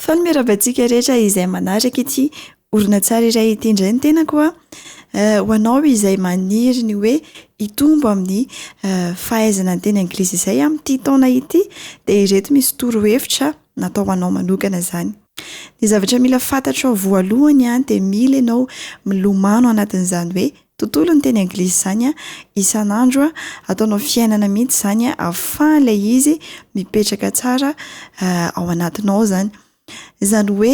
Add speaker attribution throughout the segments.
Speaker 1: Faly miarahaba antsika rehetra izay manaraka ity horonantsary iray ity indray ny tenako a. Ho anao izay maniry ny hoe hitombo amin'ny fahaizana ny teny anglisy izay amin'ity taona ity dia ireto misy torohevitra natao ho anao manokana izany. Ny zavatra mila fantatrao voalohany a dia mila ianao milomano anatin'izany hoe tontolon'ny teny anglisy izany a isan'andro a, ataonao fiainana mihitsy izany a ahafahan'ilay izy mipetraka tsara ao anatinao izany. Izany hoe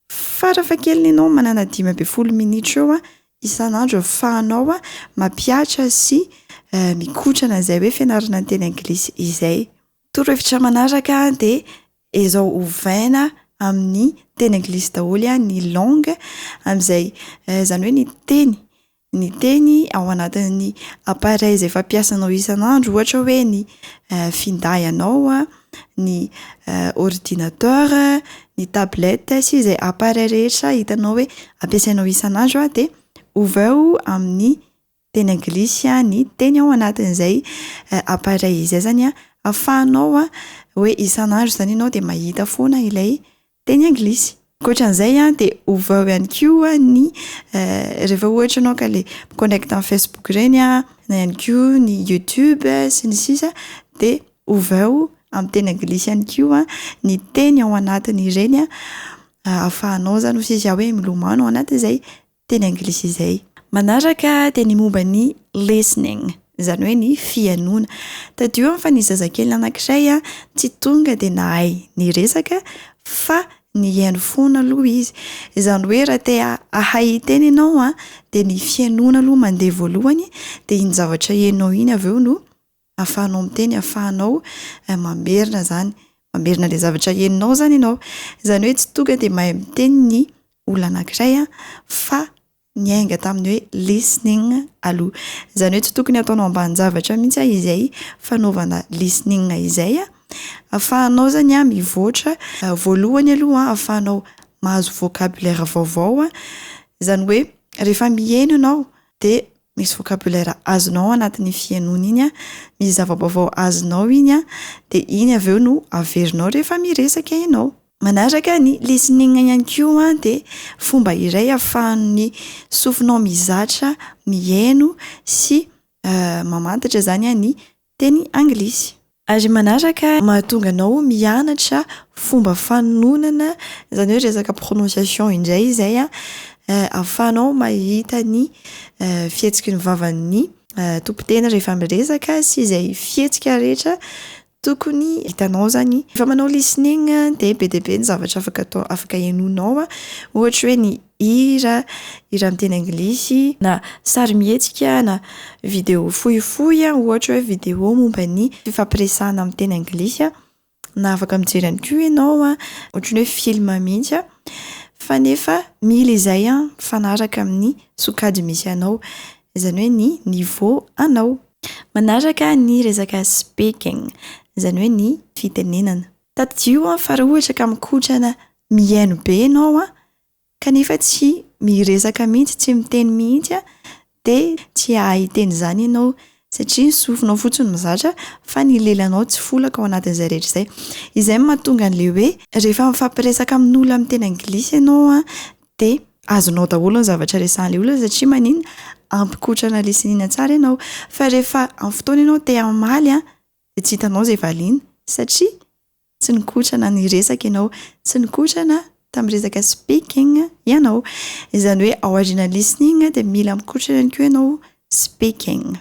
Speaker 1: farafahakeliny ianao manana 15 minitra eo a isan'andro ahafahanao a mampihatra sy mikotrana an'izay hoe fianarana ny teny anglisy izay. Torohevitra manaraka dia ezao ovaina amin'ny teny anglisy daholo a ny langue amin'izay izany hoe ny teny ny teny ao anatin'ny appareil izay fampiasanao isan'andro ohatra hoe ny finday anao a, ny ordinateur, ny tablette sy izay appareil rehetra hitanao hoe ampiasainao isan'andro a de ovao amin'ny teny anglisy a ny teny ao anatin'izay appareil izay zany a ahafahanao a hoe isan'andro zany ianao de mahita foana ilay teny anglisy. Ankoatran'izay a de ovao ihany koa ny rehefa ohatra ianao ka le mi-connecte amin'ny Facebook ireny a na ihany koa ny YouTube sy ny sisa de ovao amin'ny teny anglisy ihany koa ny teny ao anatin'ireny a ahafahanao zany hoy sisa hoe milomano ao anatin'izay teny anglisy izay. Manaraka dia ny momba ny listening, izany hoe ny fihainoana. Tadidio fa ny zazakely anankiray a tsy tonga de nahay niresaka fa nihaino foana aloha izy. Izany hoe raha te hahay hiteny ianao a de ny fihainoana aloha mandeha voalohany de iny zavatra henonao iny avy eo no ahafahanao miteny, ahafahanao mamerina zany, mamerina le zavatra henonao zany ianao. Izany hoe tsy tonga de mahay miteny ny olona anankiray a fa niainga tamin'ny hoe listening aloha. Izany hoe tsy tokony ataonao ambanin-javatra mihitsy a izay fanaovana listening izay a ahafahanao zany a mivoatra. Voalohany aloha ahafahanao mahazo vocabulaire vaovao a, izany hoe rehefa mihaino ianao de misy vocabulaire azonao anatin'ny fihainoana iny a, misy zava-baovao azonao iny a de iny avy eo no averinao rehefa miresaka ianao. Manaraka ny listening ihany koa de fomba iray ahafahan'ny sofinao mizatra mihaino sy mamantatra zany a ny teny anglisy. Ary manaraka mahatonga anao mianatra fomba fanononana, izany hoe resaka prononciation indray izay a ahafahanao mahita ny fihetsiky ny vavan'ny tompon-teny rehefa miresaka sy izay fihetsika rehetra tokony hitanao zany. Rehefa manao listening de be dia be ny zavatra afaka atao, afaka henoinao a, ohatra hoe ny hira, hira amin'ny teny anglisy na sarimihetsika na vidéo fohifohy a, ohatra hoe vidéo momba ny fifampiresahana amin'ny teny anglisy a, na afaka mijery ihany koa ianao a ohatran'ny hoe film mihitsy a, fa nefa mila izay a mifanaraka amin'ny sokajy misy anao, izany hoe ny niveau anao. Manaraka ny resaka speaking, izany hoe ny fitenenana. Tadidio a fa raha ohatra ka mikotrana mihaino be ianao a kanefa tsy miresaka mihitsy, tsy miteny mihitsy a de tsy hahay hiteny izany ianao satria ny sofinao fotsiny mizatra fa ny lelanao tsy folaka ao anatin'izay rehetra izay. Izay no mahatonga an'le hoe rehefa mifampiresaka amin'olona amin'ny teny anglisy ianao a de azonao daholo ny zavatra resahan'le olona satria maninona? Ampikotrana listening tsara ianao fa rehefa amin'ny fotoana ianao te hamaly a de tsy hitanao izay valiana satria tsy nikotrana niresaka ianao, tsy nikotrana tamin'ny resaka speaking ianao. Izany hoe ao aorian'ny listening de mila mikotrana ihany koa ianao speaking.